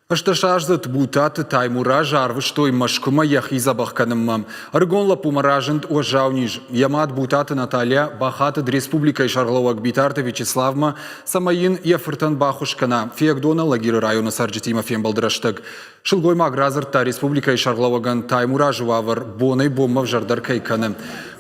Ӕстдӕсаздзыд Бутаты Таймураз арвыстой Мӕскуымӕ йӕхи дзӕбӕх кӕнынмӕ. Ӕрыгон лӕппумӕ разынд уӕззау низ. Йӕ мад Бутаты Наталья бахатыд республикӕйы сӕргълӕууӕг Битарты Вячеславмӕ, цӕмӕй йын йӕ фыртӕн баххуыс кӕна Фиагдоны Алагиры районы цӕрджытимӕ фембӕлды рӕстӕг. Сылгоймаг радзырдта республикӕйы сӕргълӕууӕгӕн Таймуразы уавӕр бонӕй-бонмӕ ӕвзӕрдӕр кӕй кӕны.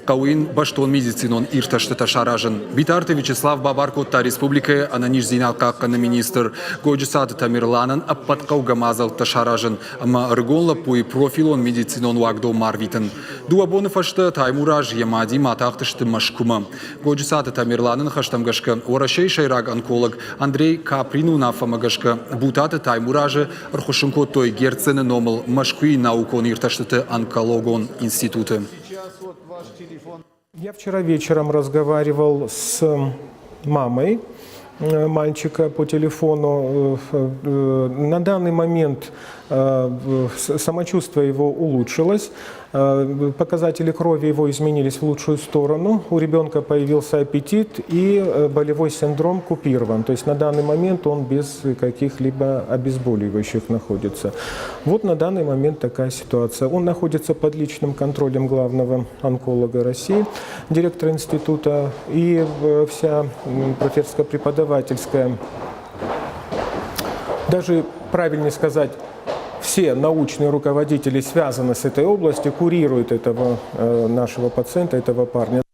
Хъӕуы йын бӕстон медицинон иртӕстытӕ саразын. Битарты Вячеслав бабар кодта республикӕйы ӕнӕниздзинад хъахъхъӕныны министр Годжысаты Тамерланӕн ӕппӕт хъӕугӕ мадзӕлттӕ саразын ӕмӕ ӕрыгон лӕппуйы профилон медицинон уагдонмӕ арвитын. Дыууӕ боны фӕстӕ Таймураз йӕ мадимӕ атахтысты Мӕскуымӕ. Годжысаты Тамерланы ныхӕстӕм гӕсгӕ, Уӕрӕсейы сӕйраг онколог Андрей Каприны уынаффӕмӕ гӕсгӕ Бутаты Таймуразы ӕрхуыссын кодтой Герцены номыл Мӕскуыйы наукон иртӕстыты онкологон институты. Я вчера вечером разговаривал с мамой мальчика по телефону. На данный момент самочувствие его улучшилось, показатели крови его изменились в лучшую сторону, у ребенка появился аппетит и болевой синдром купирован. То есть на данный момент он без каких-либо обезболивающих находится. Вот на данный момент такая ситуация. Он находится под личным контролем главного онколога России, директора института, и вся профессорско-преподавательская, даже правильнее сказать, все научные руководители связаны с этой областью, курируют этого нашего пациента, этого парня.